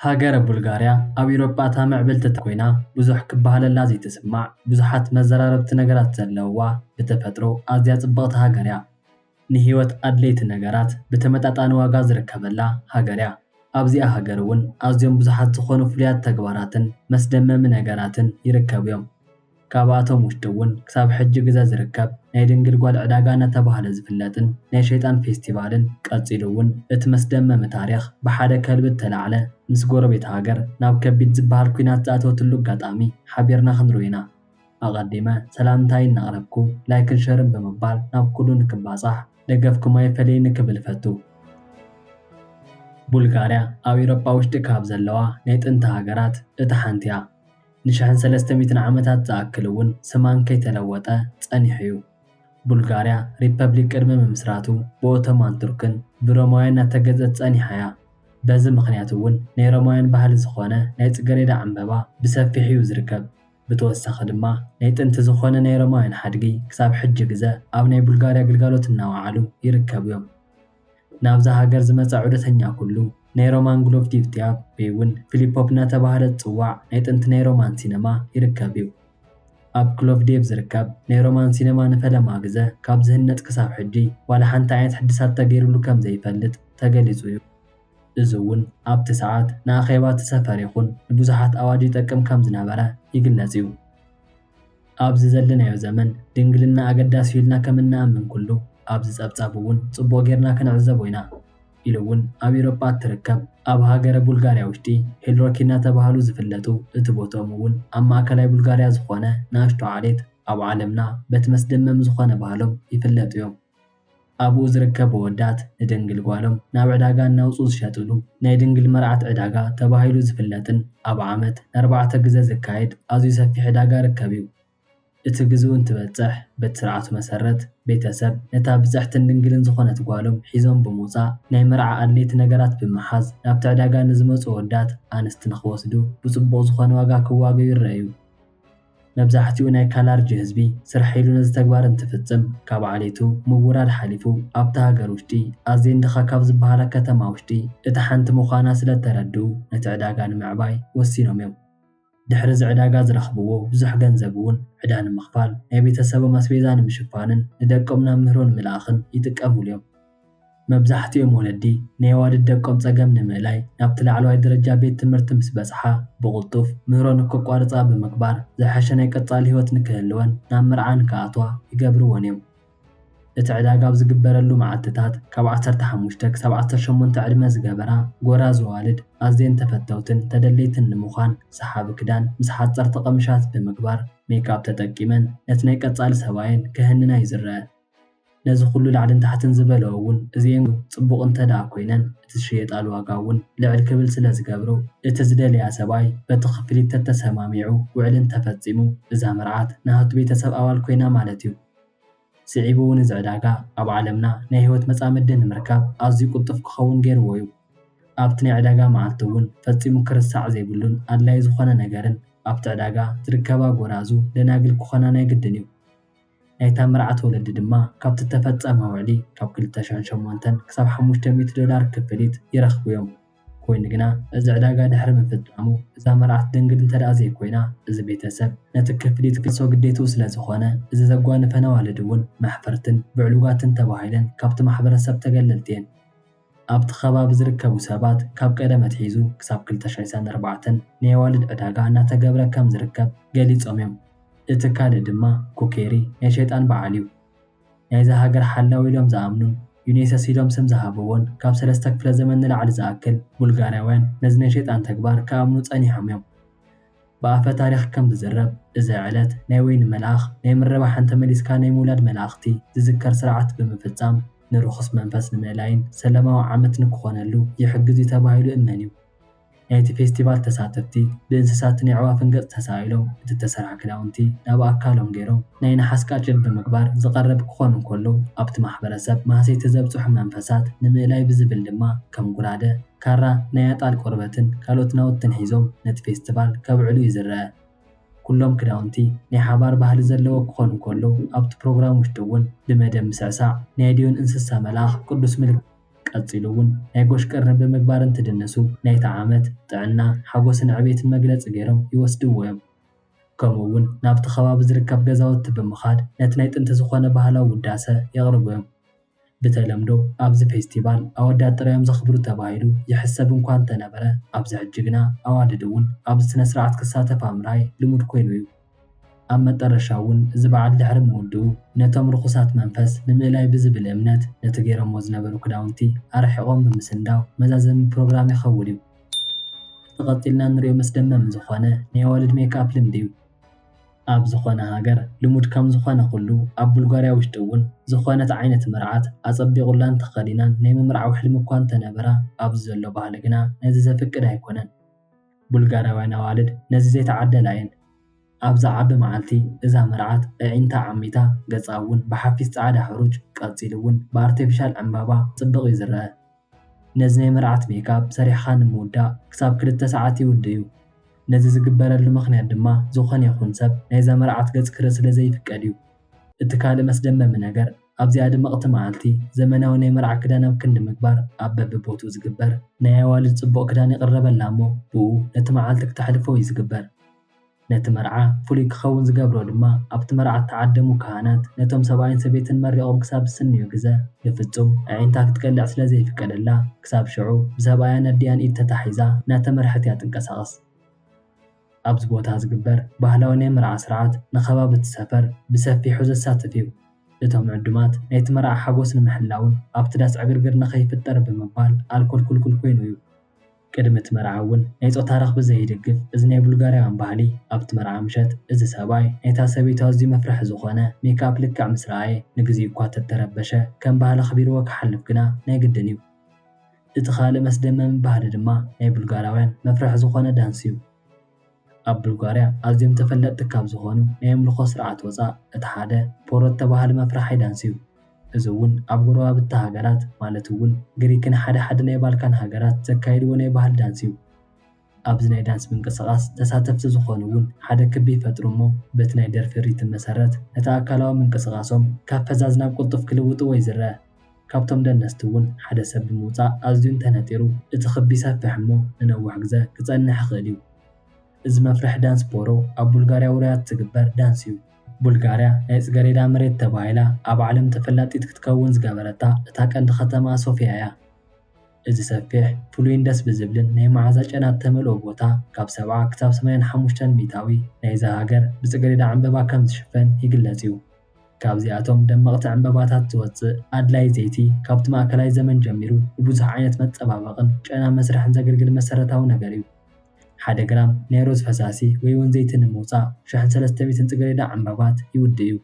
ሃገረ ቡልጋርያ ኣብ ኢሮጳ እታ ምዕብልቲ ኮይና፣ ብዙሕ ክበሃለላ ዘይትስማዕ፣ ብዙሓት መዘራረብቲ ነገራት ዘለውዋ፣ ብተፈጥሮ ኣዝያ ጽብቕቲ ሃገር እያ። ንህይወት ኣድለይቲ ነገራት ብተመጣጣኒ ዋጋ ዝርከበላ ሃገር እያ። ኣብዚኣ ሃገር እውን ኣዝዮም ብዙሓት ዝኾኑ ፍሉያት ተግባራትን መስደመሚ ነገራትን ይርከቡ እዮም። ካብኣቶም ውሽጢ እውን ክሳብ ሕጂ ግዘ ዝርከብ ናይ ድንግል ጓል ዕዳጋ እናተባህለ ዝፍለጥን ናይ ሸይጣን ፌስቲቫልን፣ ቀጺሉ እውን እቲ መስደመሚ ታሪኽ ብሓደ ከልቢ እተላዕለ ምስ ጎረቤት ሃገር ናብ ከቢድ ዝበሃል ኲናት ዝኣተወትሉ ኣጋጣሚ ሓቢርና ክንርኢ ኢና። ኣቐዲመ ሰላምታይ እናቕረብኩ፣ ላይክን ሸርን ብምባል ናብ ኩሉ ንክባጻሕ ደገፍኩም ኣይፈለየኒ ክብል እፈቱ። ቡልጋርያ ኣብ ኤውሮጳ ውሽጢ ካብ ዘለዋ ናይ ጥንቲ ሃገራት እታ ሓንቲ እያ። ንሽሕን ሰለስተ ሚእትን ዓመታት ዝኣክል እውን ስማ እንከይተለወጠ ጸኒሑ እዩ። ቡልጋርያ ሪፐብሊክ ቅድሚ ምምስራቱ ብኦቶማን ቱርክን ብሮማውያን እናተገዝአት ጸኒሓ እያ። በዚ ምኽንያት እውን ናይ ሮማውያን ባህሊ ዝኾነ ናይ ጽገሬዳ ዕምበባ ብሰፊሑ እዩ ዝርከብ። ብተወሳኺ ድማ ናይ ጥንቲ ዝኾነ ናይ ሮማውያን ሓድጊ ክሳብ ሕጂ ግዘ ኣብ ናይ ቡልጋርያ ግልጋሎት እናወዓሉ ይርከቡ እዮም። ናብዛ ሃገር ዝመጸ ዑደተኛ ኩሉ ናይ ሮማን ግሎቭዲቭ ቲያብ ወይ እውን ፊሊፖፕ እናተባህለ ዝጽዋዕ ናይ ጥንቲ ናይ ሮማን ሲነማ ይርከብ እዩ። ኣብ ክሎቭዴቭ ዝርከብ ናይ ሮማን ሲነማ ንፈለማ ግዘ ካብ ዝህነጽ ክሳብ ሕጂ ዋላ ሓንቲ ዓይነት ሕድሳት ተገይሩሉ ከም ዘይፈልጥ ተገሊጹ እዩ። እዚ እውን ኣብቲ ሰዓት ንኣኼባ እቲ ሰፈር ይኹን ንብዙሓት ኣዋጅ ይጠቅም ከም ዝነበረ ይግለጽ እዩ። ኣብዚ ዘለናዮ ዘመን ድንግልና ኣገዳሲ እዩ ኢልና ከም እንኣምን ኩሉ፣ ኣብዚ ጸብጻብ እውን ጽቡቕ ጌርና ክንዕዘቦ ኢና ኢሉ እውን ኣብ ኤውሮጳ እትርከብ ኣብ ሃገረ ቡልጋርያ ውሽጢ ሄልሮኪ እናተባህሉ ዝፍለጡ፣ እቲ ቦትኦም እውን ኣብ ማእከላይ ቡልጋርያ ዝኾነ ንኣሽቱ ዓሌት ኣብ ዓለምና በቲ መስደመም ዝኾነ ባህሎም ይፍለጡ እዮም። ኣብኡ ዝርከቡ ኣወዳት ንድንግል ጓሎም ናብ ዕዳጋ እናውፅኡ ዝሸጥሉ ናይ ድንግል መርዓት ዕዳጋ ተባሂሉ ዝፍለጥን ኣብ ዓመት ንኣርባዕተ ግዘ ዝካየድ ኣዝዩ ሰፊሕ ዕዳጋ ርከብ እዩ። እቲ ግዝኡ እንትበፅሕ በቲ ስርዓቱ መሰረት ቤተሰብ ነታ ብፅሕትን ድንግልን ዝኾነት ጓሎም ሒዞም ብምውፃእ ናይ መርዓ ኣድለይቲ ነገራት ብምሓዝ ናብቲ ዕዳጋ ንዝመፁ ኣወዳት ኣንስቲ ንክወስዱ ብፅቡቕ ዝኾነ ዋጋ ክዋገዩ ይረኣዩ። መብዛሕትኡ ናይ ካላርጂ ህዝቢ ስርሐይ ኢሉ ነዚ ተግባር እንትፍጽም ካብ ዓሌቱ ምውራድ ሓሊፉ ኣብታ ሃገር ውሽጢ ኣዝየን ድኻ ካብ ዝበሃላ ከተማ ውሽጢ እታ ሓንቲ ምዃና ስለ እተረድኡ ነቲ ዕዳጋ ንምዕባይ ወሲኖም እዮም። ድሕሪ እዚ ዕዳጋ ዝረኽብዎ ብዙሕ ገንዘብ እውን ዕዳ ንምኽፋል፣ ናይ ቤተሰቦም ኣስቤዛ ንምሽፋንን ንደቆም ናብ ምህሮ ንምልኣኽን ይጥቀምሉ እዮም። መብዛሕትኦም ወለዲ ናይ ኣዋልድ ደቆም ጸገም ንምእላይ ናብቲ ላዕለዋይ ደረጃ ቤት ትምህርቲ ምስ በጽሓ ብቕልጡፍ ምህሮ ንከቋርጻ ብምግባር ዝሐሸ ናይ ቀጻሊ ህይወት ንክህልወን ናብ መርዓ ንክኣትዋ ይገብርወን እዮም። እቲ ዕዳጋ ኣብ ዝግበረሉ መዓልትታት ካብ ዓሰርተ ሓሙሽተ ክሳብ ዓሰርተ ሸሞንተ ዕድመ ዝገበራ ጎራዙ ኣዋልድ ኣዝየን ተፈተውትን ተደለይትን ንምዃን ሰሓቢ ክዳን ምስ ሓጸርቲ ቀምሻት ብምግባር ሜክኣፕ ተጠቂመን ነቲ ናይ ቀጻሊ ሰብኣየን ክህንና እዩ ዝረአ። ነዚ ኩሉ ላዕልን ታሕትን ዝበልኦ እውን እዚኤን ጽቡቕ እንተ ደኣ ኮይነን እቲ ዝሽየጣሉ ዋጋ እውን ልዕል ክብል ስለ ዝገብሩ እቲ ዝደለያ ሰብኣይ በቲ ክፍሊት ተተሰማሚዑ ውዕሊ እንተፈጺሙ እዛ መርዓት ናሃቱ ቤተሰብ ኣባል ኮይና ማለት እዩ። ስዒቡ እውን እዚ ዕዳጋ ኣብ ዓለምና ናይ ህይወት መጻምዲ ንምርካብ ኣዝዩ ቅልጡፍ ክኸውን ገይርዎ እዩ። ኣብቲ ናይ ዕዳጋ መዓልቲ እውን ፈጺሙ ክርሳዕ ዘይብሉን ኣድላዪ ዝኾነ ነገርን ኣብቲ ዕዳጋ ዝርከባ ጎራዙ ደናግል ክኾና ናይ ግድን እዩ። ናይታ መርዓት ወለዲ ድማ ካብቲ እተፈጸመ ውዕሊ ካብ ክልተ ሽሕን ሸሞንተን ክሳብ ሓሙሽተ ሚእቲ ዶላር ክፍሊት ይረኽቡ እዮም። ኮይኑ ግና እዚ ዕዳጋ ድሕሪ ምፍጻሙ እዛ መርዓት ድንግል እንተ ደኣ ዘይኮይና እዚ ቤተሰብ ነቲ ክፍሊት ክልሶ ግዴትኡ ስለ ዝኾነ እዚ ዘጓንፈን ኣዋልድ እውን መሕፈርትን ብዕሉጋትን ተባሂለን ካብቲ ማሕበረሰብ ተገለልቲ እየን። ኣብቲ ከባቢ ዝርከቡ ሰባት ካብ ቀደም ኣትሒዙ ክሳብ ክልተ ሽሕን ዕስራን ኣርባዕተን ናይ ኣዋልድ ዕዳጋ እናተገብረ ከም ዝርከብ ገሊጾም እዮም። እቲ ካልእ ድማ ኩኬሪ ናይ ሸይጣን በዓል እዩ። ናይዛ ሃገር ሓላዊ ኢሎም ዝኣምኑን ዩኔሰስ ኢሎም ስም ዝሃብዎን ካብ ሰለስተ ክፍለ ዘመን ንላዕሊ ዝኣክል ቡልጋርያውያን ነዚ ናይ ሸይጣን ተግባር ክኣምኑ ጸኒሖም እዮም። ብኣፈ ታሪኽ ከም ዝዝረብ እዚ ዕለት ናይ ወይኒ መልኣኽ ናይ ምርባሕን ተመሊስካ ናይ ምውላድ መላእኽቲ ዝዝከር ስርዓት ብምፍጻም ንርኹስ መንፈስ ንምእላይን ሰላማዊ ዓመት ንክኾነሉ ይሕግዝ እዩ ተባሂሉ እመን እዩ። ናይቲ ፌስቲቫል ተሳተፍቲ ብእንስሳትን የዕዋፍን ገጽ ተሳኢሎም እቲ ተሰርሐ ክዳውንቲ ናብ ኣካሎም ገይሮም ናይ ነሓስ ቃጭል ብምግባር ዝቐረብ ክኾን እንከሎ ኣብቲ ማሕበረሰብ ማህሰይቲ ዘብጽሑ መንፈሳት ንምእላይ ብዝብል ድማ ከም ጉራደ፣ ካራ፣ ናይ ኣጣል ቆርበትን ካልኦት ናውትን ሒዞም ነቲ ፌስቲቫል ከብዕሉ እዩ ዝረአ። ኩሎም ክዳውንቲ ናይ ሓባር ባህሊ ዘለዎ ክኾን እንከሎ ኣብቲ ፕሮግራም ውሽጢ እውን ብመደብ ምስዕሳዕ ናይ ኣድዮን እንስሳ መልኣኽ ቅዱስ ምልክት ቀጺሉ እውን ናይ ጎሽ ቀርኒ ብምግባር እንትድንሱ ናይቲ ዓመት ጥዕና፣ ሓጎስን ዕቤትን መግለጺ ገይሮም ይወስድዎ እዮም። ከምኡ እውን ናብቲ ከባቢ ዝርከብ ገዛውቲ ብምኻድ ነቲ ናይ ጥንቲ ዝኾነ ባህላዊ ውዳሰ የቕርቡ እዮም። ብተለምዶ ኣብዚ ፌስቲቫል ኣወዳት ጥራዮም ዘኽብሩ ተባሂሉ ይሕሰብ እንኳ እንተነበረ ኣብዚ ሕጂ ግና ኣዋልድ እውን ኣብዚ ስነ ስርዓት ክሳተፋ ምርኣይ ልሙድ ኮይኑ እዩ። ኣብ መጠረሻ እውን እዚ በዓል ድሕሪ ምውድኡ ነቶም ርኹሳት መንፈስ ንምእላይ ብዝብል እምነት ነቲ ገይሮሞ ዝነበሩ ክዳውንቲ ኣርሒቖም ብምስንዳው መዛዘሚ ፕሮግራም ይኸውን እዩ። እቲ ቀጺልና እንሪኦ መስደመሚ ዝኾነ ናይ ኣዋልድ ሜክኣፕ ልምዲ እዩ። ኣብ ዝኾነ ሃገር ልሙድ ከም ዝኾነ ኩሉ ኣብ ቡልጋርያ ውሽጢ እውን ዝኾነት ዓይነት መርዓት ኣጸቢቑላን ተኸዲናን ናይ ምምርዓው ሕልሚ እኳ እንተነበራ ኣብዚ ዘሎ ባህሊ ግና ነዚ ዘፍቅድ ኣይኮነን። ቡልጋርያውያን ኣዋልድ ነዚ ዘይተዓደላ እየን። ኣብዛ ዓቢ መዓልቲ እዛ መርዓት ኣዒንታ ዓሚታ ገጻ እውን ብሓፊስ ጻዕዳ ሕሩጭ ቀጺሉ እውን ብኣርቲፊሻል ዕምባባ ጽብቕ እዩ ዝረኣ። ነዚ ናይ መርዓት ሜክኣፕ ሰሪሕኻ ንምውዳእ ክሳብ ክልተ ሰዓት ይውድእ እዩ። ነዚ ዝግበረሉ ምኽንያት ድማ ዝኾነ ይኹን ሰብ ናይዛ መርዓት ገጽ ክርኢ ስለ ዘይፍቀድ እዩ። እቲ ካልእ መስደመሚ ነገር ኣብዚኣ ድምቕቲ መዓልቲ ዘመናዊ ናይ መርዓ ክዳን ኣብ ክንዲ ምግባር ኣብ በብቦትኡ ዝግበር ናይ ኣዋልድ ጽቡቕ ክዳን ይቕረበላ እሞ ብኡ ነቲ መዓልቲ ክተሕልፎ እዩ ዝግበር። ነቲ መርዓ ፍሉይ ክኸውን ዝገብሮ ድማ ኣብቲ መርዓ እተዓደሙ ካህናት ነቶም ሰብኣይን ሰበይትን መሪቖም ክሳብ ዝስንዩ ግዘ ብፍጹም ኣዒንታ ክትቀልዕ ስለ ዘይፍቀደላ ክሳብ ሽዑ ብሰብኣያን ኣዲኣን ኢድ ተታሒዛ እናተመርሐት እያ ትንቀሳቐስ። ኣብዚ ቦታ ዝግበር ባህላዊ ናይ መርዓ ስርዓት ንከባቢ እቲ ሰፈር ብሰፊሑ ዘሳትፍ እዩ። እቶም ዕዱማት ናይቲ መርዓ ሓጎስ ንምሕላውን ኣብቲ ዳስ ዕግርግር ንኸይፍጠር ብምባል ኣልኮል ክልኩል ኮይኑ እዩ። ቅድሚ እቲ መርዓ እውን ናይ ጾታ ረኽቢ ዘይድግፍ እዚ ናይ ቡልጋርያውያን ባህሊ ኣብቲ መርዓ ምሸት እዚ ሰብኣይ ናይታ ሰበይቱ ኣዝዩ መፍርሒ ዝኾነ ሜክኣፕ ልክዕ ምስ ረኣየ ንግዜኡ እኳ ተተረበሸ ከም ባህሊ ኣኽቢርዎ ክሓልፍ ግና ናይ ግድን እዩ። እቲ ካልእ መስደመሚ ባህሊ ድማ ናይ ቡልጋርያውያን መፍርሒ ዝኾነ ዳንስ እዩ። ኣብ ቡልጋርያ ኣዝዮም ተፈለጥቲ ካብ ዝኾኑ ናይ ኣምልኾ ስርዓት ወጻእ እቲ ሓደ ፖሮ እተባህለ መፍርሒ ዳንስ እዩ። እዚ እውን ኣብ ጎረባብቲ ሃገራት ማለት እውን ግሪክን ሓደ ሓደ ናይ ባልካን ሃገራት ዘካይድዎ ናይ ባህሊ ዳንስ እዩ። ኣብዚ ናይ ዳንስ ምንቅስቓስ ተሳተፍቲ ዝኾኑ እውን ሓደ ክቢ ይፈጥሩ እሞ በቲ ናይ ደርፊ ሪትም መሰረት ነቲ ኣካላዊ ምንቅስቓሶም ካብ ፈዛዝ ናብ ቅልጡፍ ክልውጥዎ እዩ ዝረአ። ካብቶም ደነስቲ እውን ሓደ ሰብ ብምውጻእ ኣዝዩ እንተነጢሩ እቲ ክቢ ይሰፍሕ እሞ ንነዊሕ ግዘ ክጸንሕ ይኽእል እዩ። እዚ መፍርሒ ዳንስ ፖሮ ኣብ ቡልጋርያ ውሩያት ዝግበር ዳንስ እዩ። ቡልጋርያ ናይ ጽገሬዳ መሬት ተባሂላ ኣብ ዓለም ተፈላጢት ክትከውን ዝገበረታ እታ ቀንዲ ከተማ ሶፊያ እያ። እዚ ሰፊሕ፣ ፍሉይን ደስ ብዝብልን ናይ መዓዛ ጨና እተመልኦ ቦታ ካብ ሰብዓ ክሳብ ሰማንያን ሓሙሽተን ሚእታዊ ናይዛ ሃገር ብጽገሬዳ ዕምበባ ከም ዝሽፈን ይግለጽ እዩ። ካብዚኣቶም ደመቕቲ ዕምበባታት ዝወጽእ ኣድላይ ዘይቲ ካብቲ ማእከላይ ዘመን ጀሚሩ ንብዙሕ ዓይነት መጸባበቕን ጨና መስርሕን ዘገልግል መሰረታዊ ነገር እዩ። ሓደ ግራም ናይ ሮዝ ፈሳሲ ወይ እውን ዘይቲ ንምውጻእ ሽሕን ሰለስተ ሚእትን ጽገሬዳ ዕምበባት ይውድእ እዩ።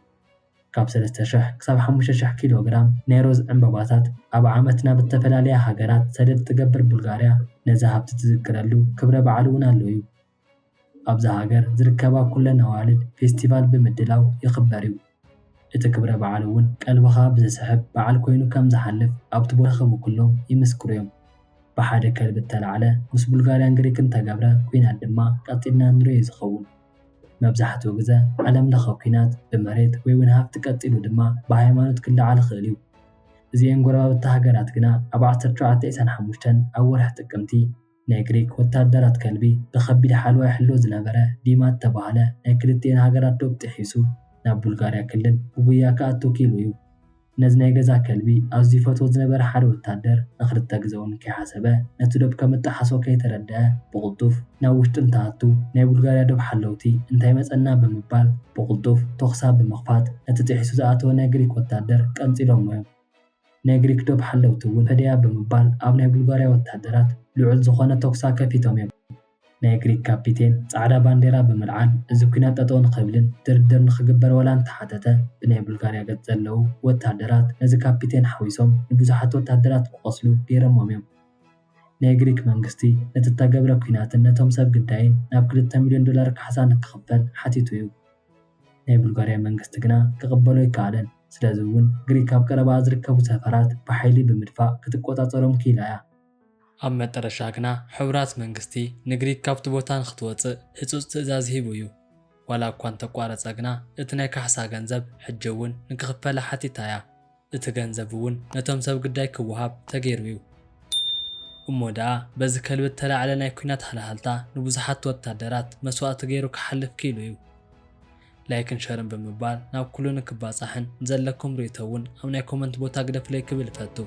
ካብ ሰለስተ ሽሕ ክሳብ ሓሙሽተ ሽሕ ኪሎ ግራም ናይ ሮዝ ዕምበባታት ኣብ ዓመት ናብ እተፈላለያ ሃገራት ሰደድ እትገብር ቡልጋርያ ነዚ ሃብቲ ትዝክረሉ ክብረ በዓል እውን ኣሎ እዩ። ኣብዛ ሃገር ዝርከባ ኩለን ኣዋልድ ፌስቲቫል ብምድላው ይኽበር እዩ። እቲ ክብረ በዓል እውን ቀልብኻ ብዝስሕብ በዓል ኮይኑ ከም ዝሓልፍ ኣብቲ ቦታ ዝረኸቡ ኩሎም ይምስክሩ እዮም። ብሓደ ከልቢ እተላዕለ ምስ ቡልጋርያን ግሪክን እተገብረ ኲናት ድማ ቀጺልና ንርእዮ እዩ ዝኸውን። መብዛሕትኡ ግዘ ዓለም ለኸ ኲናት ብመሬት ወይ እውን ሃብቲ ቀጺሉ ድማ ብሃይማኖት ክለዓል ይኽእል እዩ። እዚኤን ጎረባብቲ ሃገራት ግና ኣብ ዓሰርተ ትሽዓተ ዒስራን ሓሙሽተን ኣብ ወርሒ ጥቅምቲ ናይ ግሪክ ወታደራት ከልቢ ብኸቢድ ሓለዋ ይሕሎ ዝነበረ ዲማ እተባህለ ናይ ክልቲኤን ሃገራት ዶብ ጥሒሱ ናብ ቡልጋርያ ክልል ብጉያ ክኣቱ ኪኢሉ እዩ። ነዚ ናይ ገዛ ከልቢ ኣዝዩ ይፈትዎ ዝነበረ ሓደ ወታደር ንኽልተ ግዘ እውን ከይሓሰበ ነቲ ዶብ ከም እጠሓሶ ከይተረደአ ብቕልጡፍ ናብ ውሽጢ እንትኣቱ ናይ ቡልጋርያ ዶብ ሓለውቲ እንታይ መጸና ብምባል ብቕልጡፍ ተኹሳ ብምኽፋት ነቲ ጥሒሱ ዝኣተወ ናይ ግሪክ ወታደር ቀንጺሎሞ እዮም። ናይ ግሪክ ዶብ ሓለውቲ እውን ፈደያ ብምባል ኣብ ናይ ቡልጋርያ ወታደራት ልዑል ዝኾነ ተኹሳ ከፊቶም እዮም። ናይ ግሪክ ካፒቴን ጻዕዳ ባንዴራ ብምልዓል እዚ ኲናት ጠጠው ንኽብልን ድርድር ንኽግበር ዋላ እንተሓተተ ብናይ ቡልጋርያ ገጽ ዘለዉ ወታደራት ነዚ ካፒቴን ሓዊሶም ንብዙሓት ወታደራት ክቖስሉ ገይሮሞም እዮም። ናይ ግሪክ መንግስቲ ነቲ እተገብረ ኲናትን ነቶም ሰብ ግዳይን ናብ ክልተ ሚልዮን ዶላር ካሕሳ ንክኽፈል ሓቲቱ እዩ። ናይ ቡልጋርያ መንግስቲ ግና ክቕበሎ ኣይከኣለን። ስለዚ እውን ግሪክ ኣብ ቀረባኣ ዝርከቡ ሰፈራት ብሓይሊ ብምድፋእ ክትቆጻጸሮም ክኢላ እያ። ኣብ መጠረሻ ግና ሕቡራት መንግስቲ ንግሪክ ካብቲ ቦታ ንኽትወጽእ ህጹጽ ትእዛዝ ሂቡ እዩ። ዋላ እኳ እንተቋረጸ ግና እቲ ናይ ካሕሳ ገንዘብ ሕጂ እውን ንክኽፈላ ሓቲታ እያ። እቲ ገንዘብ እውን ነቶም ሰብ ግዳይ ክወሃብ ተገይሩ እዩ። እሞ ደኣ በዚ ከልቢ እተላዕለ ናይ ኲናት ሃልሃልታ ንብዙሓት ወታደራት መስዋእቲ ገይሩ ክሓልፍ ክኢሉ እዩ። ላይክን ሸርን ብምባል ናብ ኩሉ ንክባጻሕን ንዘለኩም ርእይቶ እውን ኣብ ናይ ኮመንት ቦታ ግደፉለይ ክብል እፈቱ።